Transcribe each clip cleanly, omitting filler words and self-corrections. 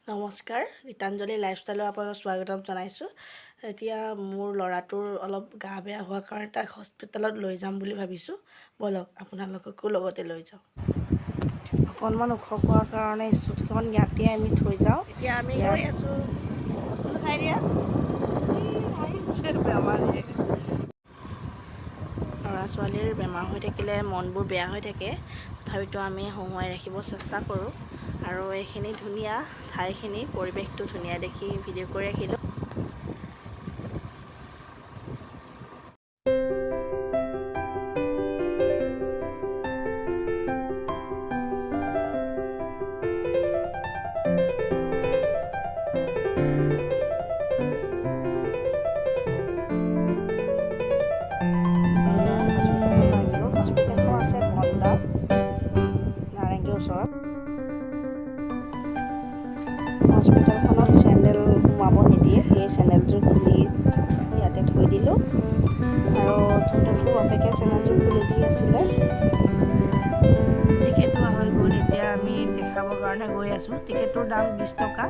নমস্কাৰ, গীতাঞ্জলি লাইফষ্টাইলৰ আপোনালোকক স্বাগতম জনাইছোঁ। এতিয়া মোৰ ল'ৰাটোৰ অলপ গা বেয়া হোৱাৰ কাৰণে তাক হস্পিটেলত লৈ যাম বুলি ভাবিছোঁ। ব'লক, আপোনালোককো লগতে লৈ যাওঁ। অকণমান ওখ হোৱাৰ কাৰণে স্কুটিখন ইয়াতে আমি থৈ যাওঁ। এতিয়া আমি গৈ আছোঁ। চাই দিয়া, আহিছে বেমাৰী। ল'ৰা ছোৱালীৰ বেমাৰ হৈ থাকিলে মনবোৰ বেয়া হৈ থাকে, তথাপিতো আমি হহুৱাই ৰাখিব চেষ্টা কৰোঁ। আৰু এইখিনি ধুনীয়া ঠাইখিনি, পৰিৱেশটো ধুনীয়া দেখি ভিডিঅ' কৰি ৰাখিলোঁ। হস্পিটেলখন পাই গ'লোঁ। হস্পিটেলখন আছে বন্দা নাৰেংগীৰ ওচৰত। হস্পিটেলখনত চেণ্ডেল সোমাব নিদিয়ে, সেই চেণ্ডেলযোৰ খুলি ইয়াতে থৈ দিলোঁ। আৰু ধুনুকো বাপেকে চেণ্ডেলযোৰ খুলি দি আছিলে। টিকেটো হৈ গ'ল। এতিয়া আমি দেখাবৰ কাৰণে গৈ আছোঁ। টিকেটটোৰ দাম 20 টকা।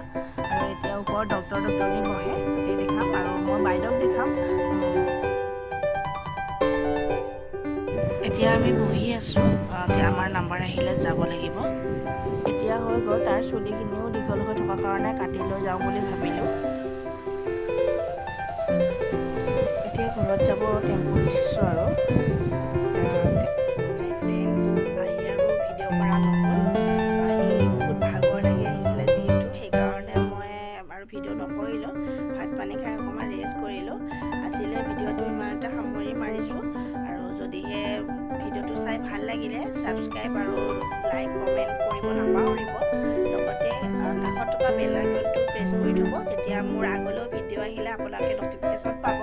আৰু এতিয়া ওপৰত ডক্টৰ ডক্টৰণী বহে, তাতে দেখাম আৰু মই বাইদেউক দেখাম। এতিয়া আমি বহি আছোঁ। এতিয়া আমাৰ নাম্বাৰ আহিলে যাব লাগিব। এতিয়া হৈ গ'ল। তাৰ চুলিখিনিও দীঘল হৈ থকাৰ কাৰণে কাটি লৈ যাওঁ বুলি ভাবিলোঁ। এতিয়া ঘৰত যাব টেম্পুত উঠিছোঁ। আৰু ফ্ৰেণ্ডছ, আহি আৰু ভিডিঅ' কৰা নহ'ল। আহি বহুত ভাগৰ লাগি আহিছিলে যিহেতু, সেইকাৰণে মই আৰু ভিডিঅ' নকৰিলোঁ। ভাত পানী খাই অকণমান ৰেষ্ট কৰিলোঁ। আজিলৈ ভিডিঅ'টো ইমানতে সামৰি মাৰিছোঁ। আৰু যদিহে ভিডিঅ'টো চাই ভাল লাগিলে ছাবস্ক্ৰাইব আৰু লাইক, কমেণ্ট কৰিব নাপাহৰিব। লগতে কাষত থকা বেল আইকনটো প্ৰেছ কৰি থ'ব, তেতিয়া মোৰ আগলৈও ভিডিঅ' আহিলে আপোনালোকে ন'টিফিকেশ্যন পাব।